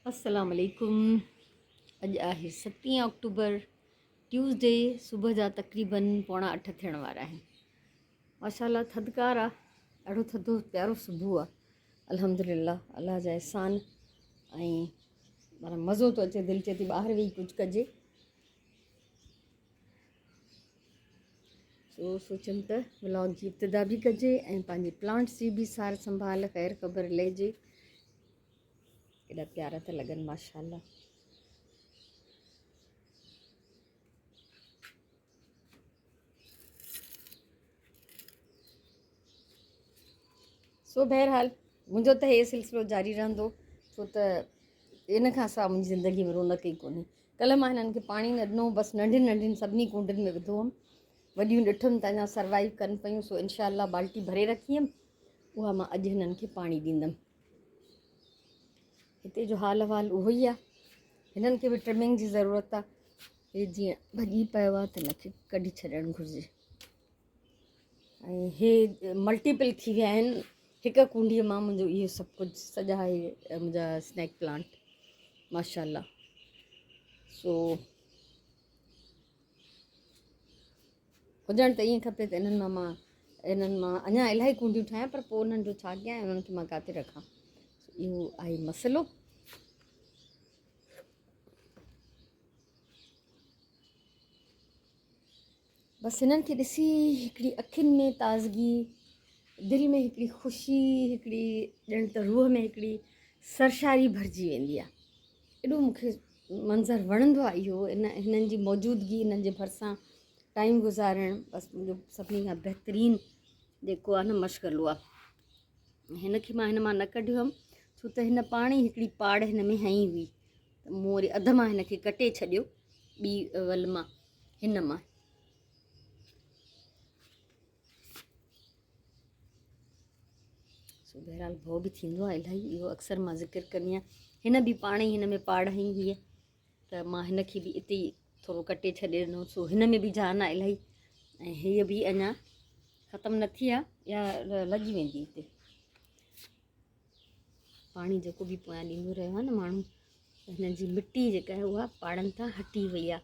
السلام عليڪم اڄ آهي ستين آڪٽوبر ٽيوزڊي صبح جا تقريبن پوڻا اٺ ٿيڻ وارا آهن ماشاء الله ٿڌڪار آ ڏاڍو ٿڌو پيارو صبح آ الحمد لله الله جا احسان ۽ مانا مزو ٿو اچي دل چئي ٿي ٻاهر ويهي ڪجهه ڪجي سو سوچيم ته ولاگ جي ابتدا به ڪجي ۽ پنهنجي پلانٽس جي به سار سنڀال خير خبر لهجي ڪيڏا پيارا ٿا لڳن ماشاء الله. سو بهرحال منهنجو ته هي سلسلو جاري رهندو ڇو ته ان کان سواء منهنجي زندگي ۾ رونق ئي ڪونهي ڪلهه مان هنن کي پاڻي نه ڏنو بس ننڍين ننڍين سڀني ڪونڊن ۾ وڌو هئم وڏيون ڏٺم ته اڃا سروائيو ڪن پيون سو انشاء الله بالٽي ڀري رکي هئم اها مان اڄ هنن کي پاڻي ڏيندم هتي جو حال احوال اهو ئي آهي هنن کي به ٽرمنگ جي ضرورت آهي هي جيئن ڀڄي پيو آهي ته هن کي ڪڍي ڇڏڻ گهرجي ۽ هي ملٽيپل ٿي ويا آهن هڪ ڪونڊيء مان منهنجو اهو سڀ ڪجهه سڄا هي منهنجا اسنيڪ پلانٽ ماشاء الله سو هجڻ ته ائين کپي ته انهن مان مان انهن مان اڃا الاهي ڪونڊيون ٺاهيان پر پوء انهن جو ڇا ڪيان انهن کي مان ڪاٿي رکان اهو آهي مسئلو بس هنن کي ڏسي هڪڙي اکين ۾ تازگي دل ۾ هڪڙي خوشي هڪڙي ڄڻ ته روح ۾ هڪڙي سرشاري ڀرجي ويندي آهي ايڏو مون کي منظر وڻندو آهي اهو ان هنن جي موجودگي انهن جي ڀرسان ٽائيم گذارڻ بس منهنجو سڀني کان بهترين جيڪو آهي نه مشغلو آهي هن کي مان هن مان نه ڪڍيو هيم ڇو ته هن پاڻ ئي هڪڙي پاڙ هن ۾ هنئي هئي ته مون وري اڌ مان هن کي ڪٽي ڇڏيو ٻي ول مان هن مان سو بهرحال ڀؤ به ٿيندو آهي الاهي اهو اڪثر مان ذڪر ڪندي آهيان هن به پاڻ ئي هن ۾ پاڙ هنئي هئي ته مان هن کي به اتي ئي ٿورو ڪٽي ڇڏي ڏنو سو هن ۾ به جان آهي الاهي ۽ هيء به اڃا ختم نه ٿي آهي يا لڳي ويندي هتي پاڻي جيڪو به پويان ڏيندو رهيو آهي نه ماڻهو هنن جي مٽي جيڪا آهي اها پاڙن تان هٽي وئي آهي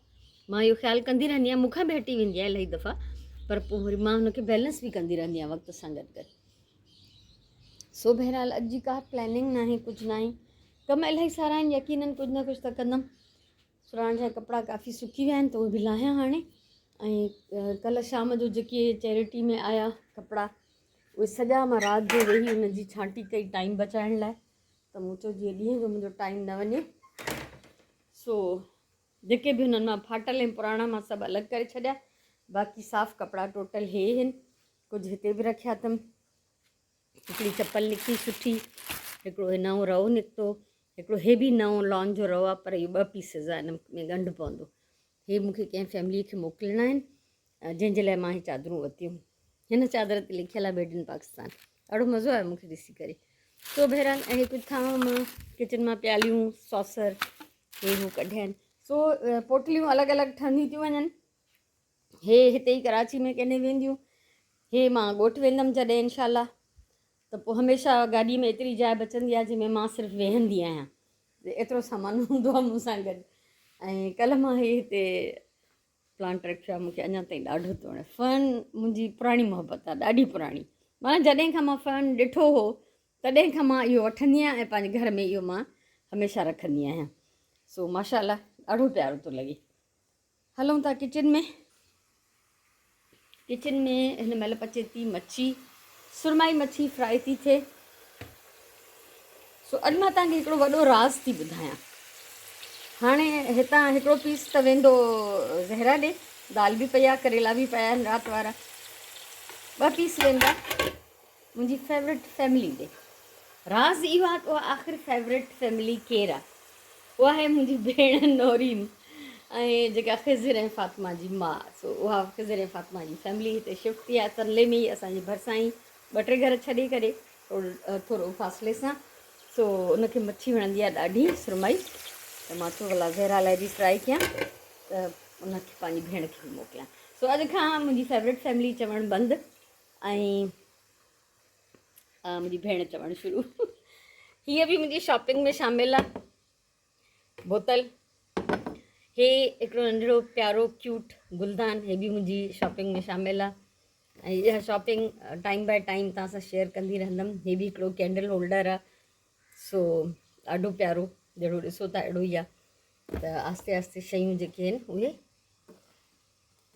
مان اهو خيال ڪندي رهندي آهيان مون کان به هٽي ويندي آهي الاهي دفعا پر پوء وري مان هن کي بيلنس به ڪندي رهندي آهيان وقت سان گڏ گڏ سو بهرحال اڄ جي ڪا پلاننگ ناهي ڪجهه ناهي ڪم الاهي سارا آهن يقينن ڪجهه نه ڪجهه ته ڪندم سراڻ جا ڪپڙا ڪافي سڪي ويا آهن ته اهي به لاهيان هاڻي ۽ ڪلهه شام جو جيڪي چيرٽي ۾ آيا ڪپڙا اهي سڄا مان رات جو ويهي ان جي ڇانٽي ڪئي ٽائيم بچائڻ لاء ته مون چيو جيئن ڏينهن جو منهنجو ٽائيم نه وڃي سو جيڪي به هنن مان ڦاٽل ۽ پراڻا مان سڀ الڳ ڪري ڇڏيا باقي صاف ڪپڙا ٽوٽل هي آهن ڪجهه هتي به رکيا اٿم هڪڙي چپل نڪتي سٺي هڪڙو هي نئون رئو نڪتو هڪڙو هي به نئون لان جو رئو آهي پر اهو ٻه پيسز آهن ان ۾ ڳنڍ پوندو هي مون کي ڪنهن فيملي کي موڪلڻا آهن جنهن جي لاء مان هي چادرون ورتيون هن چادر تي لکيل آهي ميڊ ان پاڪستان ڏاڍو مزو آيو مون کي ڏسي ڪري سو بهرحال ۽ ڪجهه ٿانو مان ڪچن مان پياليون ساسر هي هو ڪڍيا آهن سو پوٽليون الڳ الڳ ٺهنديون ٿيون وڃن هي هتي ئي ڪراچي ۾ ڪڏهن وينديون هي مان ڳوٺ ويندم جڏهن انشاء الله ته پوء هميشه گاڏي ۾ ايتري جاء بچندي آهي جنهن ۾ مان صرف ويهندي آهيان ايترو سامان هوندو آهي مون سان گڏ ۽ ڪلهه مان هي هتي پلانٽ رکيو آهي مونکي اڃا تائين ڏاڍو ٿو وڻي فن منهنجي پراڻي محبت آهي ڏاڍي پراڻي معنيٰ جڏهن کان مان فن ڏٺو هو تڏهن کان مان اهو وٺندي آهيان ۽ پنهنجي گهر ۾ اهو مان هميشه رکندي آهيان سو ماشاء الله ڏاڍو پيارو ٿو لڳي هلون ٿا ڪچن ۾. ڪچن ۾ هن مهل پچي ٿي مڇي، سرمائي مڇي فرائي ٿي ٿئي. سو اڄ مان توهان کي هڪڙو وڏو راز ٿي ٻڌايان. هاڻي هتان هڪڙو پيس ته ويندو زهرا ڏي، دال به پئي آ، ڪريلا به پيا آهن رات وارا. ٻه پيس ويندا منهنجي فيورٽ فيملي ڏي. راز اهو آهي ته اها آخر فيورٽ فيملي ڪير آهي؟ اها آهي منهنجي ڀيڻ نورين ۽ جيڪا خضر ۽ فاطمه جي ماء. سو اها خضر ۽ فاطمه جي فيملي هتي شفٽ ٿي آهي ترلي ۾ ئي اسان جي ڀرسان ئي ٻه ٽي گهر ڇڏي ڪري ٿورو فاصلي سان. سو ان کي مڇي وڻندي آهي ڏاڍي سرمائي ته مان چيو ڀلا زهرا لاء به فرائي ڪيان ته ان کي پنهنجي ڀيڻ کي به موڪليان. سو اڄ کان منهنجي فيورٽ فيملي چوڻ بند ۽ منهنجي ڀيڻ چوڻ شروع. هيء به منهنجي شاپنگ ۾ شامل آهي. بوتل، هي هڪڙو ننڍڙو پيارو ڪيوٽ گلدان، هي به منهنجي شاپنگ ۾ شامل آ ۽ اها شاپنگ ٽائيم باء ٽائيم توهان سان شيئر ڪندي رهندم. هي به هڪڙو ڪينڊل هولڊر آ، سو ڏاڍو پيارو، جهڙو ڏسو ٿا اهڙو ئي آ. ته آهستي آهستي شيون جيڪي آهن اهي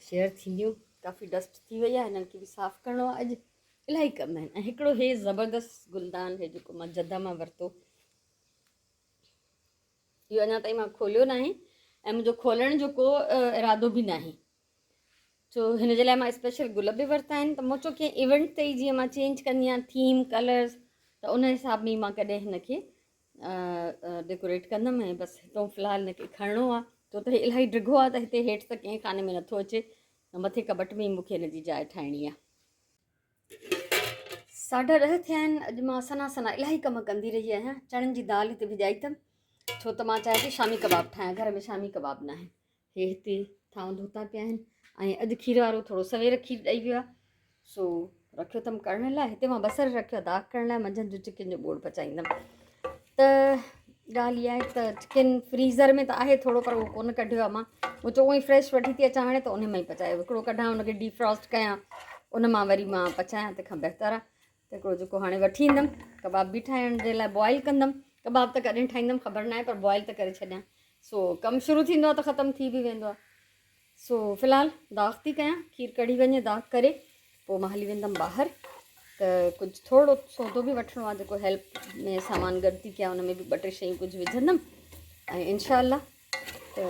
شيئر ٿينديون. ڪافي ڊسٽ ٿي وئي آهي، هنن کي به صاف ڪرڻو آهي اڄ، الاهي ڪم آهن. ۽ هڪڙو هي زبردست گلدان، هي جيڪو مان جده مان ورتو، اهو اڃا تائين مان کوليو ناهي ۽ منهنجو کولڻ جو ڪو ارادو به ناهي، ڇو هن جي لاء مان اسپيشل گل به ورتا آهن. ته مون چيو ڪنهن ايونٽ تي ئي جيئن مان چينج ڪندي آهيان ٿيم ڪلرز، ته ان حساب ۾ مان ڪڏهن هن کي ڊيڪوريٽ ڪندم. ۽ بس هتو في الحال هن کي کڻڻو آهي، ڇو ته هي الاهي ڊگهو آهي ته هتي هيٺ ته ڪنهن خاني ۾ نٿو اچي، مٿي ڪٻٽ ۾ ئي مون کي هن جي جاء ٺاهڻي آهي. 10:30 ٿيا آهن. اڄ مان سنا سنا الاهي ڪم ڪندي رهي آهيان. چڻن جي دال هتي ڀڄائي اٿم، ڇو ته مان چاهيان ٿي شامي ڪباب ٺاهيان، گهر ۾ شامي ڪباب نه آهن. هي هتي ٿانو ڌوتا پيا آهن ۽ اڄ کير وارو ٿورو سوير کير ڏئي ويو آهي، سو رکيو اٿم ڪرڻ لاء. هتي مان بصر رکيو آهي داغ ڪرڻ لاء، منجهند جو چڪن جو ٻوڙ پچائيندم. ته ڳالهه اها آهي ته چڪن فريزر ۾ ته آهي ٿورو، پر اهو ڪونه ڪڍيو آهي مان. مون چيو اونئي فريش وٺي ٿي اچان هاڻي ته ان مان ئي پچايو، هڪڙو ڪڍان ان کي ڊي فراسٽ ڪيان، ان مان وري مان پچايان، تنهن کان بهتر آهي ته هڪڙو جيڪو هاڻي وٺي ايندم ڪباب به ٺاهڻ جي لاء بوائل ڪندم. ڪباب ته ڪڏهن ٺاهيندم خبر ناهي، پر بوائل ته ڪري ڇڏيان. سو ڪم شروع ٿيندو آهي ته ختم ٿي به ويندو آهي. سو في الحال داغ ٿي ڪيان، کير ڪڙهي وڃي، داغ ڪري پوء مان هلي ويندم ٻاهر ته ڪجهه ٿورو سودو به وٺڻو آهي، جيڪو هيلپ ۾ سامان گڏ ٿي ڪيان ان ۾ به ٻه ٽي شيون ڪجهه وجهندم ۽ انشاء الله ته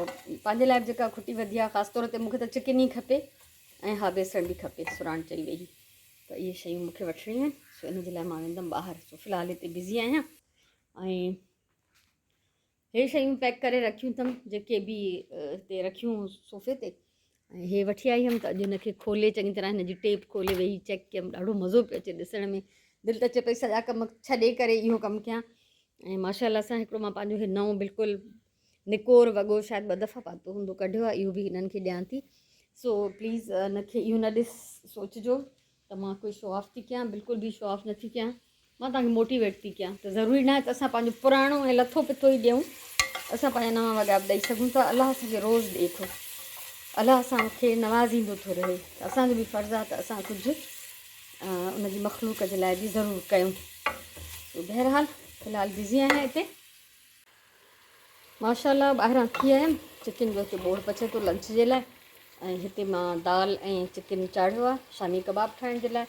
پنهنجي لاء به جيڪا کٽي وڌي آهي، خاص طور تي مونکي ته چڪن ئي کپي ۽ ها بيسڻ به کپي، سراڻ چئي وئي ته اهي شيون مونکي وٺڻيون آهن، سو ان جي لاء مان ويندم ٻاهر. سو في الحال هتي بزي آهيان ۽ هي شيون پيڪ ڪري رکيون اٿم جيڪي به هتي رکيون صوفي تي، ۽ هي وٺي آئي هيم ته اڄ هن کي کولي چڱي طرح هن جي ٽيپ کولي ويهي چيڪ ڪيم. ڏاڍو مزو پيو اچي ڏسڻ ۾، دل ته چئي پئي سڄا ڪم ڇڏي ڪري اهو ڪم ڪيان. ۽ ماشاء الله سان هڪڙو مان پنهنجو هي نئون بلڪل نڪور وڳو شايد ٻه دفعا پاتو هوندو ڪڍيو آهي، اهو به هنن کي ڏيان ٿي. سو پليز هن کي اهو نه ڏس سوچجو ته مان ڪوئي شو آف ٿي ڪيان، بلڪل به شو آف نٿي ڪيان، مان توهان کي موٽيويٽ ٿي ڪيان ته ضروري ناهي ته اسان پنهنجو پراڻو ۽ لٿو پٿو ئي ڏيون، اسان پنهنجا نوان وڳا به ڏئي سگهون ٿا. الله اسان کي روز ڏئي ٿو، الله اسان کي نوازيندو ٿو رهي، ته اسان جو به فرض آهي ته اسان ڪجهه ان جي مخلوق جي لاء به ضرور ڪيون. بهرحال في الحال بزي آهيان هتي. ماشاء الله ٻاهران ٿي آيم، چڪن جو هتي ٻوڙ پچي ٿو لنچ جي لاء ۽ هتي مان دال ۽ چڪن چاڙهيو آهي شامي ڪباب ٺاهڻ جي لاء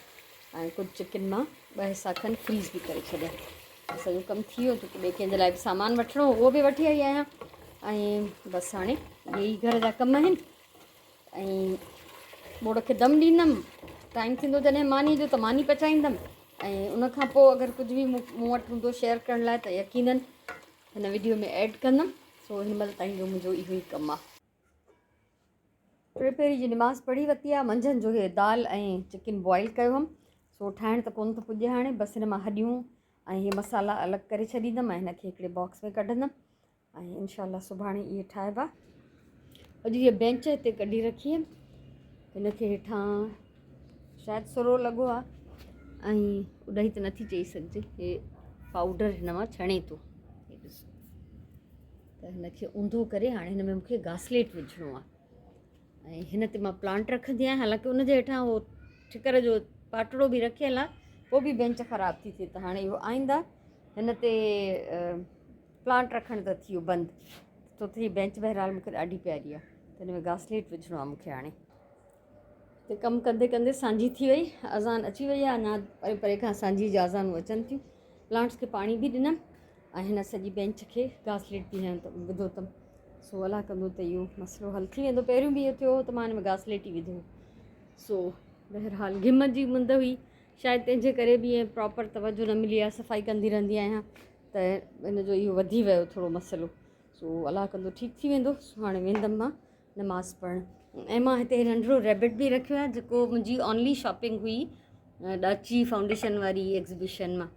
۽ ڪجهه چڪن مان ٻه حصا کن فريز به ڪري ڇڏيا. سڄو ڪم ٿي ويو، ڇو ٻئي ڪنهن جي لاء به سامان وٺڻو هو اهو به وٺي آئي آهيان ۽ بس هاڻي اهي ئي گهر جا ڪم آهن ۽ ٻوڙ کي دم ڏيندم. ٽائيم ٿيندو جڏهن ماني جو ته ماني پچائيندم ۽ ان کان پوء اگر ڪجهه به مون وٽ هوندو شيئر ڪرڻ لاء ته يقينن هن وڊيو ۾ ايڊ ڪندم. سو هن مهل تائين جو منهنجو اهو ئي ڪم آ. ٽي پهري جي نماز پڙهي ورتي آ. منجهند جو هي دال ۽ چڪن بوائل ڪيو هيم، سو ٺاهڻ ته ڪونه ٿو پڄي هاڻي، بس هن مان هڏيون ۽ هي مصالحا الڳ ڪري ڇڏيندم ۽ هن کي هڪڙي باڪس ۾ ڪڍندم ۽ انشاء الله سڀاڻي اهي ٺاهبا. اڄ هيء بينچ هتي ڪڍي رکي هيم، هن کي هيٺان شايد سرو لڳو آ ۽ اڏائي ته نٿي چئي سگهجي، هي پائوڊر هن مان ڇڻي ٿو. هي ڏسو ته هن کي اونڌو ڪري هاڻي هن ۾ مونکي گاسليٽ وجهڻو آ ۽ هن تي مان پلانٽ رکندي آهيان، حالانڪه ان جي هيٺان هو ٺڪر جو پاٽڙو به رکيل آ، پوء به بينچ خراب ٿي ٿئي. ته هاڻي اهو آئنده هن تي پلانٽ رکڻ ته ٿي ويو بند، ڇو ته هي بينچ بهرحال مونکي ڏاڍي پياري آ، ته هن ۾ گاسليٽ وجهڻو آ مونکي هاڻي. ته ڪم ڪندي ڪندي سانجهي ٿي وئي، اذان اچي وئي آهي، اڃا پري پري کان سانجهي جون اذانون اچن ٿيون. پلانٽس کي پاڻي به ڏنم ۽ هن سڄي بينچ کي گاسليٽ به هنيو اٿم وڌو اٿم. سو الله ڪندو ته اهو مسئلو حل ٿي ويندو. پهريون به اهو ٿيو هو ته مان هن ۾ گاسليٽ ئي وڌو، سو بهرحال گهم جي مند هئي شايد تنهن جي ڪري به ائين پراپر توجه نه ملي آهي، صفائي ڪندي رهندي آهيان ته ان جو اهو وڌي ويو ٿورو مسئلو، سو الله ڪندو ٺيڪ ٿي ويندو. سو هاڻي ويندم مان نماز پڙهڻ. ۽ مان هتي ننڍڙو ريبٽ به رکيو آهي جيڪو منهنجي اونلي شاپنگ هئي ڏاچي فائونڊيشن واري ايگزيبيشن مان.